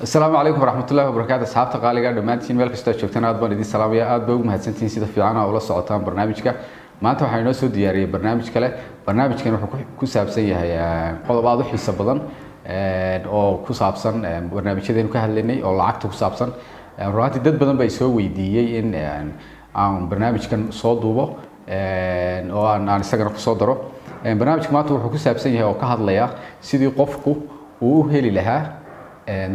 Asalaamu calaykum waraxmatullahi wabarakaatu. Asxaabta qaaliga dhammaantiin, meel kastoo aad joogtaan, aad baan idin salaamaya. Aad baa ugu mahadsantihiin sida fiican aa ula socotaan barnaamijka. Maanta waxaa inoo soo diyaariyey barnaamij kale. Barnaamijkan wuxuu ku saabsan yahay qodob aada u xiiso badan oo ku saabsan barnaamijyadeenu ka hadlaynay oo lacagta ku saabsan. Runaaantii dad badan baa isoo weydiiyey in aan barnaamijkan soo duubo oo aan isagana kusoo daro. Barnaamijka maanta wuxuu ku saabsan yahay oo ka hadlaya sidii qofku uu u heli lahaa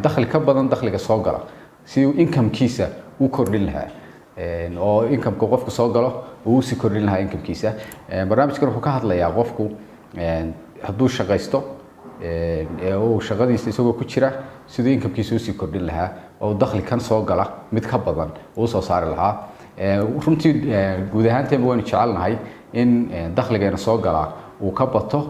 dakhli ka badan dakhliga soo gala, sidii uu incomekiisa u kordhin lahaa oo incomeka qofku soo galo uu usii kordhin lahaa incomekiisa. Barnaamijkan wuxuu ka hadlayaa qofku hadduu shaqaysto ee uu shaqadiisa isagoo ku jira, siduu incomekiisa usii kordhin lahaa oo dakhli kan soo gala mid ka badan uu soo saari lahaa. Runtii guud ahaanteenba waynu jecelnahay in dakhligeena soo galaa uu ka bato,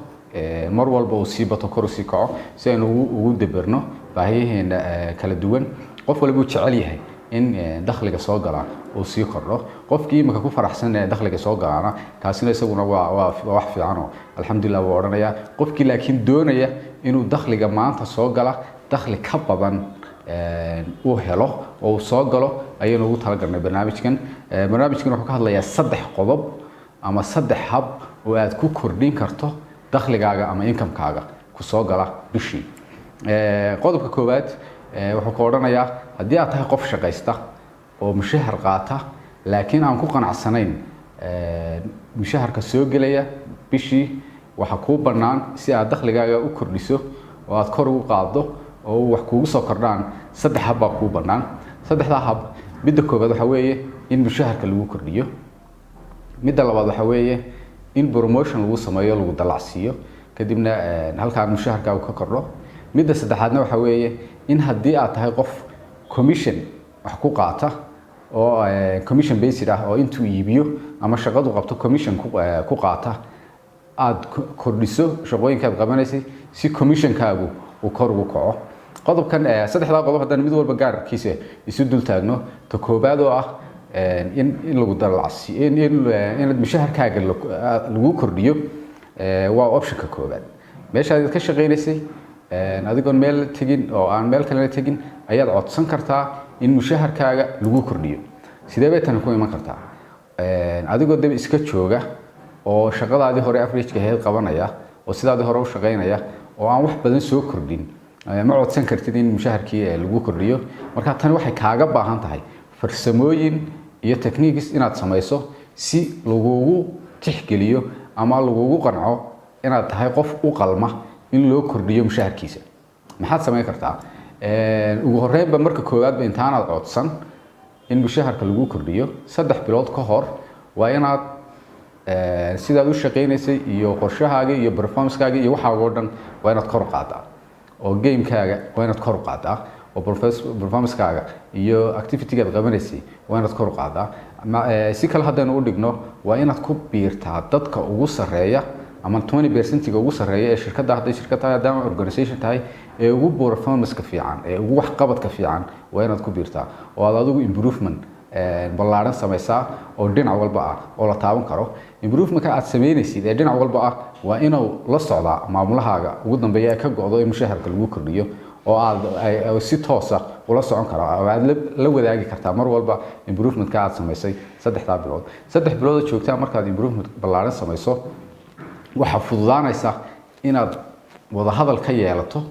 mar walba uu sii bato, kor usii kaco, si aynu ugu deberno baahiyaheena kala duwan. Qof walba uu jecel yahay in dakhliga soo gala uu sii kordho. Qofkii imika ku faraxsan ee dakhliga soo galaana, kaasina isaguna waa wax fiicanoo alxamdulilah wuu odhanayaa. Qofkii laakiin doonaya inuu dakhliga maanta soo gala dakhli ka badan uu helo oo uu soo galo ayaynu ugu talagalnay barnaamijkan. Barnaamijkan wuxuu ka hadlayaa saddex qodob ama saddex hab oo aad ku kordhin karto dakhligaaga ama incomekaaga ku soo gala bishii. Qodobka koowaad wuxuu ka odhanayaa, haddii aad tahay qof shaqaysta oo mushahar qaata laakiin aan ku qanacsanayn mushaharka soo gelaya bishii, waxaa kuu bannaan si aad dakhligaaga u kordhiso oo aad kor ugu qaaddo oo wax kuugu soo kordhaan, saddex hab baa kuu bannaan. Saddexdaa hab, midda koowaad waxaa weeye in mushaharka lagu kordhiyo. Midda labaad waxaa weeye in promotion lagu sameeyo, lagu dalacsiiyo, kadibna halkaan mushaharkaagu ka kordho. Midda saddexaadna waxaa weeye in haddii aad tahay qof commission wax ku qaata oo commission based ah, oo intuu iibiyo ama shaqadu qabto commission ku qaata, aad kordhiso shaqooyinkaad qabanaysay si commissionkaagu uu kor ugu kaco. Qodobkan, saddexdaa qodob haddaan mid walba gaarkiisa isu dul taagno, ta koobaad oo ah in lagu dalacsiyo, inaad mushaharkaaga lagu kordhiyo, waa optionka koobaad. Meeshaad ka shaqaynaysay, adigoon meel tegin oo aan meel kalena tegin, ayaad codsan kartaa in mushaharkaaga lagu kordhiyo. Sidee bay tani ku iman kartaa? Adigoo daba iska jooga oo shaqadaadii hore averageka ahayd qabanaya oo sidaadii hore u shaqaynaya oo aan wax badan soo kordhin, ma codsan kartid in mushaharkii lagu kordhiyo. Marka tani waxay kaaga baahan tahay farsamooyin iyo techniques inaad samayso si lagugu tixgeliyo ama lagugu qanco inaad tahay qof u qalma in loo kordhiyo mushaharkiisa. Maxaad samayn kartaa? Ugu horreynba, marka koowaadba, intaanaad codsan in mushaharka lagu kordhiyo, 3 bilood ka hor waa inaad sidaad u shaqaynaysay iyo qorshahaaga iyo performancekaaga iyo waxaaga oo dhan waa inaad kor u qaadaa, oo gamekaaga waa inaad kor u qaadaa, oo performancekaaga iyo activitygaad qabanaysay waa inaad kor u qaadaa. Si kale haddaynu u dhigno, waa inaad ku biirtaa dadka ugu sarreeya ama 20 percentiga ugu sarreeya ee shirkadda, hadday shirkad tahay, haddama organization tahay, ee ugu performanceka fiican, ee ugu waxqabadka fiican waa inaad ku biirtaa oo aad adigu improvement ballaaran samaysaa oo dhinac walba ah oo la taaban karo. Improvementka aad samaynaysid ee dhinac walba ah waa inuu la socdaa maamulahaaga ugu dambeeya ee ka go'do in mushaharka lagu kordhiyo, oo aad si toosa ula socon karaa oo aad la wadaagi kartaa mar walba improvementka aad samaysay saddexdaa bilood. 3 bilood oo joogtaa markaad improvement ballaaran samayso, waxaa fududaanaysa inaad wadahadal ka yeelato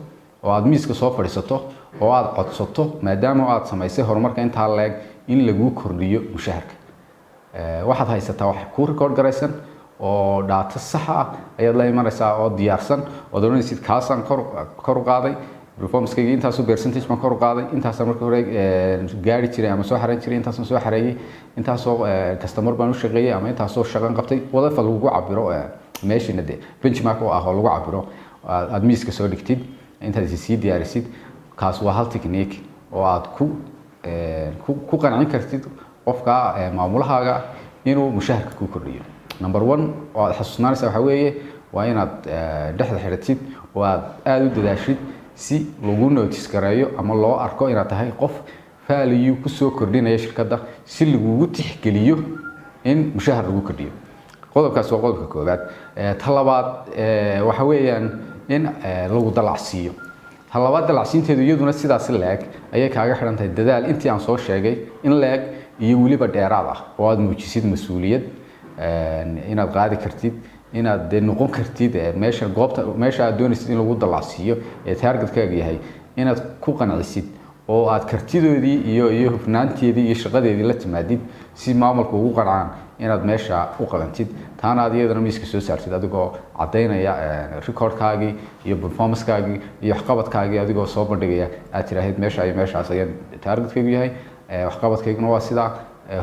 oo aad miiska soo fadhiisato oo aad codsato, maadaama aad samaysay horumarka intaa leeg, in laguu kordhiyo mushaharka. Waxaad haysataa wax kuu record garaysan oo data sax ah ayaad la imanaysaa oo diyaarsan, ood odhanaysid: "Kaasaan kor u qaaday performancekayga, intaasoo percentage baan kor u qaaday, intaasaan markii hore gaari jiray ama soo xareyn jiray, intaasaan soo xareeyey, intaasoo customer baan u shaqeeyey ama intaasoo shaqan qabtay." Wadafa lagugu cabiro meeshiina dee benchmark oo ah oo lagu cabiro aad miiska soo dhigtid intaad isi sii diyaarisid. Kaas waa hal technique oo aad ku qancin kartid qofka maamulahaaga inuu mushaharka ku kordhiyo. Number one oo aad xasuusnaanaysa waxaa weeye waa inaad dhexda xidhatid oo aad aada u dadaashid si lagu notice gareeyo ama loo arko inaad tahay qof value kusoo kordhinaya shirkadda, si lagugu tixgeliyo in mushahar lagu kordhiyo. Qodobkaas waa qodobka koowaad. Ta labaad waxa weeyaan in lagu dalacsiiyo. Ta labaad, dalacsiinteedu iyaduna sidaas leeg ayay kaaga xidhan tahay dadaal intii aan soo sheegay in leeg iyo weliba dheeraad ah, oo aad muujisid mas-uuliyad inaad qaadi kartid, inaad dee noqon kartid meesha, goobta, meesha aad doonaysid in lagu dalacsiiyo ee targetkaaga yahay, inaad ku qancisid oo aad kartidoodii iyo hufnaanteedii iyo shaqadeedii la timaadid si maamulka ugu qancaan inaad meesha u qalantid. Taana aad iyadana miiska soo saartid adigoo caddaynaya recordkaagii iyo performancekaagii iyo waxqabadkaagii, adigoo soo bandhigaya, aad tiraahid meesha iyo meeshaas ayaan targetkaygu yahay, waxqabadkayguna waa sidaa,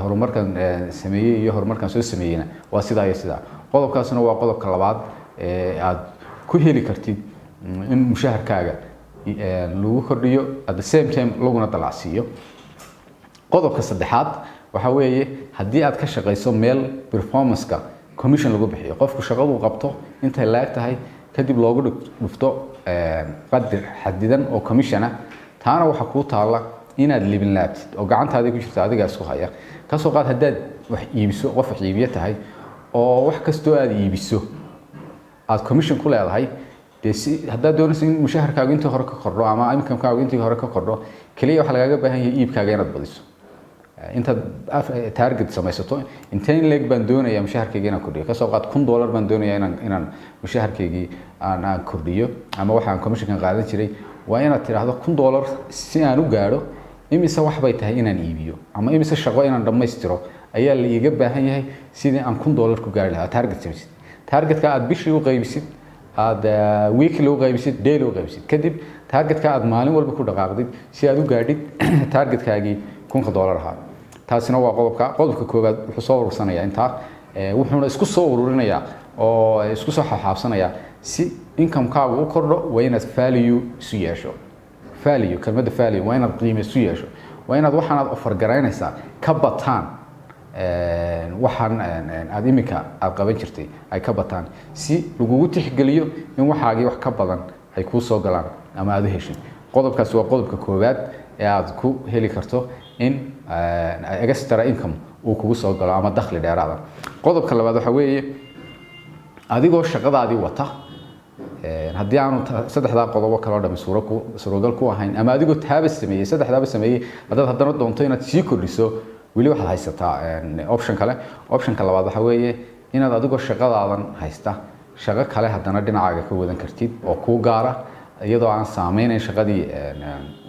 horumarkan sameeyey iyo horumarkan soo sameeyeyna waa sidaa iyo sidaa. Qodobkaasna waa qodobka labaad ee aad ku heli kartid in mushaharkaaga lagu kordhiyo, at the same time laguna dalacsiiyo. Qodobka saddexaad waxa weeye, haddii aad ka shaqayso meel performance-ka commission lagu bixiyo, qofku shaqadu qabto intay laag tahay kadib loogu dhufto qadar xadidan oo commission ah, taana waxaa kuu taalla inaad libin laabtid oo gacantaadii ku jirta, adigaa isku haya. Kasoo qaad haddaad wax iibiso, qof wax iibiyo tahay, oo wax kastoo aad iibiso aad commission ku leedahay, dee si haddaad doonayso in mushaharkaagu intii hore ka kordho ama incomekaagu intii hore ka kordho, keliya waxaa lagaaga baahan yahay iibkaaga inaad badiso. Intaad target samaysato, inteen leeg baan doonayaa mushaharkayga inaan kordhiyo, kasoo qaad $1000 baan doonayaa inaan mushaharkaygii aan kordhiyo ama waxa aan commissionkan qaadan jiray, waa inaad tidhaahdo $1000 si aan u gaadho, imise wax bay tahay inaan iibiyo ama imise shaqo inaan dhammaystiro ayaa la iiga baahan yahay sidii aan $1000 ku gaari lahaa. Target samaysid, targetka aad bishii u qaybisid, aad weekly u qaybisid, daily u qaybisid, kadib targetka aad maalin walba ku dhaqaaqdid si aad u gaadhid targetkaagii $1000 ahaa. Taasina waa qodobka. Qodobka koowaad wuxuu soo urursanayaa intaa, wuxuuna isku soo ururinayaa oo isku soo xaabxaabsanayaa: si incomekaagu u kordho waa inaad value isu yeesho. Value, kelmadda value, waa inaad qiime isu yeesho, waa inaad waxaan aad offer garaynaysaa ka bataan waxaan aad iminka aad qaban jirtay ay ka bataan, si lagugu tixgeliyo in waxaagii wax ka badan ay kuu soo galaan ama aad u heshid. Qodobkaasi waa qodobka koowaad ee aad ku heli karto in extra income uu kugu soo galo ama dakhli dheeraada. Qodobka labaad waxa weeye, adigoo shaqadaadii wata, haddii aanu saddexdaa qodobo kaloo dhami suuro ku suuragal ku ahayn, ama adigoo taaba sameeyey, saddexdaaba sameeyey, haddaad haddana doonto inaad sii kordhiso, weli waxaad haysataa option kale. Optionka labaad waxa weeye inaad adigoo shaqadaadan haysta shaqo kale haddana dhinacaaga ka wadan kartid oo kuu gaara, iyadoo aan saameynayn shaqadii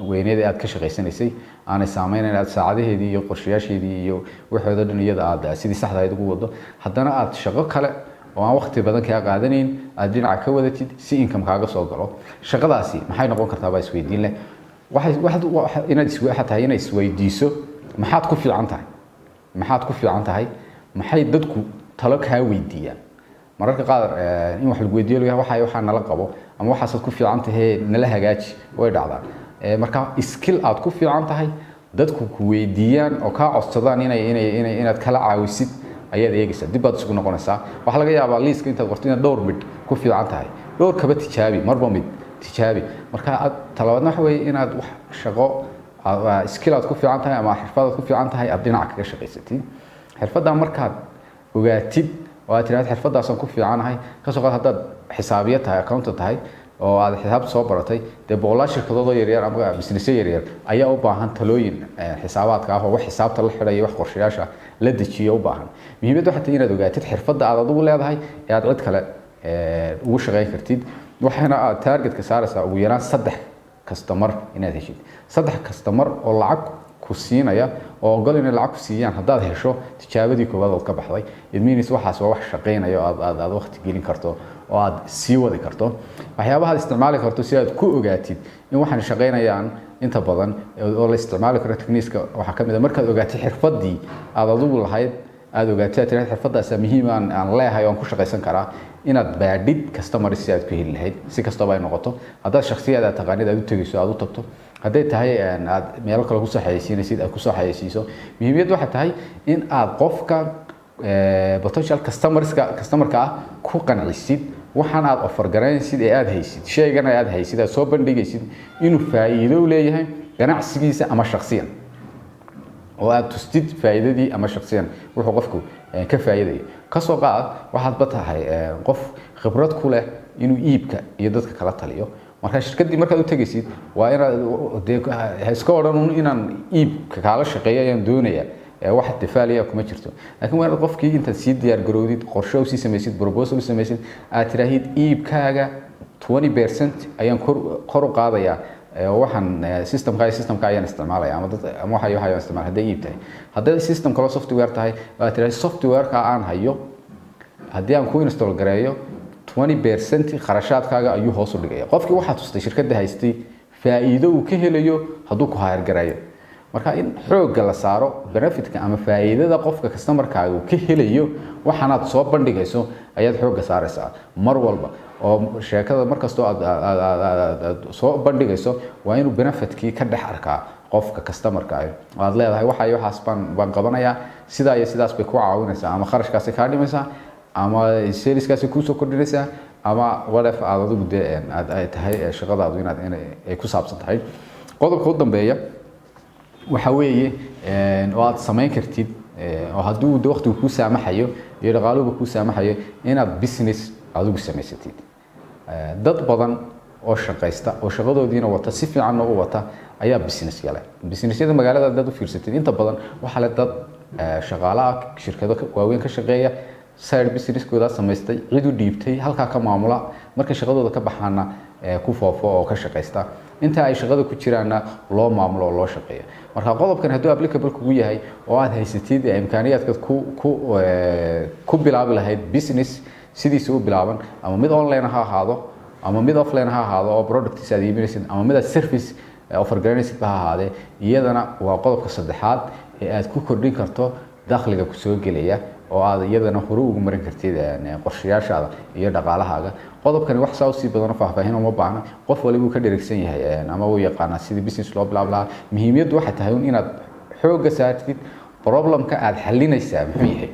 weyneed ee aad ka shaqaysanaysay, aanay saameynayn, aad saacadaheedii iyo qorshayaasheedii iyo waxooda dhan iyada aad sidii saxda ahayd ugu wado, haddana aad shaqo kale oo aan waqti badan kaa qaadanayn aad dhinaca ka wadatid si income kaaga soo galo. Shaqadaasi maxay noqon kartaa baa isweydiin leh. Waxay waxaad inaad is waxa tahay inaad isweydiiso maxaad ku fiican tahay, maxaad ku fiican tahay, maxay dadku talo kaa weydiiyaan. Mararka qaar in wax lagu weydiiyo laga waxa waxaa nala qabo ama waxaasaad ku fiican tahay nala hagaaji way dhacdaa. Marka skill aad ku fiican tahay, dadku ku weydiiyaan oo kaa codsadaan inay inay inay inaad kala caawisid ayaad eegaysaa. Dib baad isugu noqonaysaa. Waxaa laga yaabaa liiska intaad qorto inaad dhowr mid ku fiican tahay. Dhowr kaba tijaabi, marba mid tijaabi. Marka aad talabaadna waxa weeye inaad wax shaqo, skill aad ku fiican tahay ama xirfad aad ku fiican tahay aad dhinaca kaga shaqaysatid. Xirfaddaa markaad ogaatid oo aad tiraahdo xirfaddaasaan ku fiicanahay, kasoo qaad haddaad xisaabiye tahay, accountant tahay, oo aad xisaabta soo baratay, dee boqolaal shirkadood oo yaryar ama businessyo yaryar ayaa u baahan talooyin xisaabaadka ah oo wax xisaabta la xidhayo, wax qorshayaasha la dejiyo u baahan. Muhiimadda waxay tahay inaad ogaatid xirfadda aad adigu leedahay ee aad cid kale ugu shaqayn kartid. Waxaana aad targetka saaraysaa ugu yaraan 3 customer inaad heshid. 3 customer oo lacag ku siinaya oo ogol inay lacag ku siiyaan haddaad hesho, tijaabadii koowaad ood ka baxday. It means waxaas waa wax shaqaynaya oo aad waqti gelin karto oo aad sii wadi karto. Waxyaabaha aad isticmaali karto si aad ku ogaatid in waxaan shaqaynayaan inta badan oo la isticmaali karo techniqueska waxaa ka mid ah, markaad ogaatid xirfaddii aad adigu lahayd, aad ogaatid, aad tiraahdo xirfaddaas muhiim aan leeyahay oo aan ku shaqaysan karaa, inaad baadhid customer si aad ku heli lahayd, si kastaba ay noqoto. Haddaad shakhsiyaad aad taqaanid aad u tegayso, aad u tagto, hadday tahay aad meelo kale kusoo xayeysiinaysid, aad kusoo xayeysiiso. Muhiimiyaddu waxay tahay in aad qofka potential customerska, customerka ah ku qancisid waxaan aad offer garaynaysid ee aad haysid, shaygan aad haysid, aad soo bandhigaysid, inuu faa'iido u leeyahay ganacsigiisa ama shakhsiyan, oo aad tustid faa'iidadii ama shakhsiyan wuxuu qofku ka faa'iidayo. Kasoo qaad waxaad ba tahay qof khibrad ku leh inuu iibka iyo dadka kala taliyo. Marka shirkaddii markaad u tegaysid, waa inaad dee ha iska odhan un inaan iibka kaala shaqeeyo ayaan doonayaa, wax tifaaliya kuma jirto. Laakiin waa inaad qofkii intaad sii diyaar garowdid, qorshe usii samaysid, proposal u samaysid, aad tiraahid iibkaaga 20% ayaan kor u qaadayaa, waxaan systemka iyo systemka ayaan isticmaalaya, ama dad ama waxa ayaan isticmaalaya hadday iib tahay. Hadday system kaloo software tahay, waa tiraahid software-ka aan hayo haddii aan ku install gareeyo, 20% kharashaadkaaga ayuu hoos u dhigaya. Qofkii waxaa tustay shirkadda haystay faa'iido uu ka helayo hadduu ku hire gareeyo. Marka in xoogga la saaro benefitka ama faa'iidada qofka customerkaaga uu ka helayo waxaanaad soo bandhigayso ayaad xoogga saaraysaa mar walba. Oo sheekada markastoo aad soo bandhigayso, waa inuu benefitkii ka dhex arkaa qofka customerka ah. Aad leedahay waxa iyo waxaas baan qabanayaa, sidaa iyo sidaas bay ku caawinaysaa, ama kharashkaasi kaa dhimaysaa, ama saleskaasi kuusoo kordhinaysaa, ama whatever aad adigu dee aad ay tahay shaqadaadu inaad inay ay ku saabsan tahay. Qodobka u dambeeya waxa weeye oo aad samayn kartid, oo hadduu de waqtigu kuu saamaxayo iyo dhaqaaluhuba kuu saamaxayo, inaad business adigu samaysatid. Dad badan oo shaqaysta oo shaqadoodiina wata, si fiicanna u wata, ayaa business gala. Businessyada magaalada haddaad u fiirsatid, inta badan waxaa le dad shaqaale ah, shirkado waaweyn ka shaqeeya, side businesskoodaa samaystay, cid u dhiibtay, halkaa ka maamula. Markay shaqadooda ka baxaana ku foofo oo ka shaqaysta, inta ay shaqada ku jiraanna loo maamulo oo loo shaqeeyo. Marka qodobkan hadduu applicable kugu yahay oo aad haysatid imkaaniyaadkaad ku bilaabi lahayd business sidiisa u bilaaban, ama mid online ha ahaado ama mid offline ha ahaado oo products aad iibinaysid, ama mid aad service offer garanaysid ba ha ahaadee, iyadana waa qodobka saddexaad ee aad ku kordhin karto dakhliga kusoo gelaya oo aad iyadana hore ugu marin kartid qorshayaashaada iyo dhaqaalahaaga. Qodobkani wax saa usii badan oo faahfaahin uma baahna. Qof waliba uu ka dherigsan yahay ama uu yaqaanaa sidii business loo bilaabi lahaa. Muhiimiyaddu waxay tahay un inaad xoogga saartid problemka aad xalinaysaa muxuu yahay.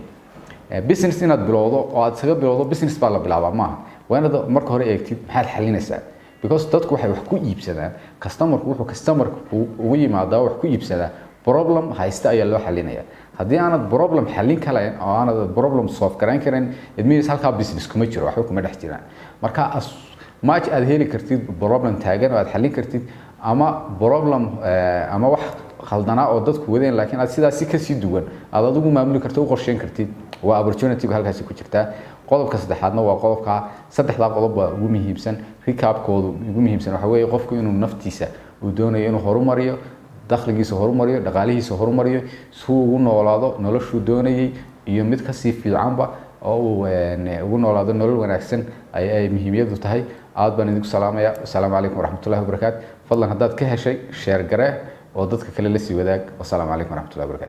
Business inaad bilowdo oo aad isaga bilowdo business baa la bilaabaa maaha. Waa inaad marka hore eegtid maxaad xalinaysaa, because dadku waxay wax ku iibsadaan, customerku wuxuu customerka ugu yimaadaa wax ku iibsadaa problem haysta ayaa loo xalinaya. Haddii aanad problem xalin kalayn oo aanad problem solve garayn karin, it means halkaa business kuma jiro, waxba kuma dhex jiraan. Marka as much aad heli kartid problem taagan oo aad xalin kartid, ama problem ama wax khaldanaa oo dadku wadeen, laakiin aad sidaas si kasii duwan aad adigu maamuli karto, u qorsheyn kartid, waa opportunity halkaasi ku jirtaa. Qodobka saddexaadna waa qodobka. Saddexdaa qodob baa ugu muhiimsan. Recapkoodu ugu muhiimsan waxa weeye qofku inuu naftiisa uu doonayo inuu horumariyo, dakhligiisa horumariyo, dhaqaalihiisa horumariyo, si uu ugu noolaado noloshuu doonayay iyo mid kasii fiicanba, oo uu ugu noolaado nolol wanaagsan ay muhiimiyadu tahay. Aad baan idinku salaamaya. Asalaamu calaykum waraxmatullahi wabarakaatu. Fadlan haddaad ka heshay, share garee oo dadka kale la sii wadaag. Wasalaamu calaykum waraxmatullahi wabarakatu.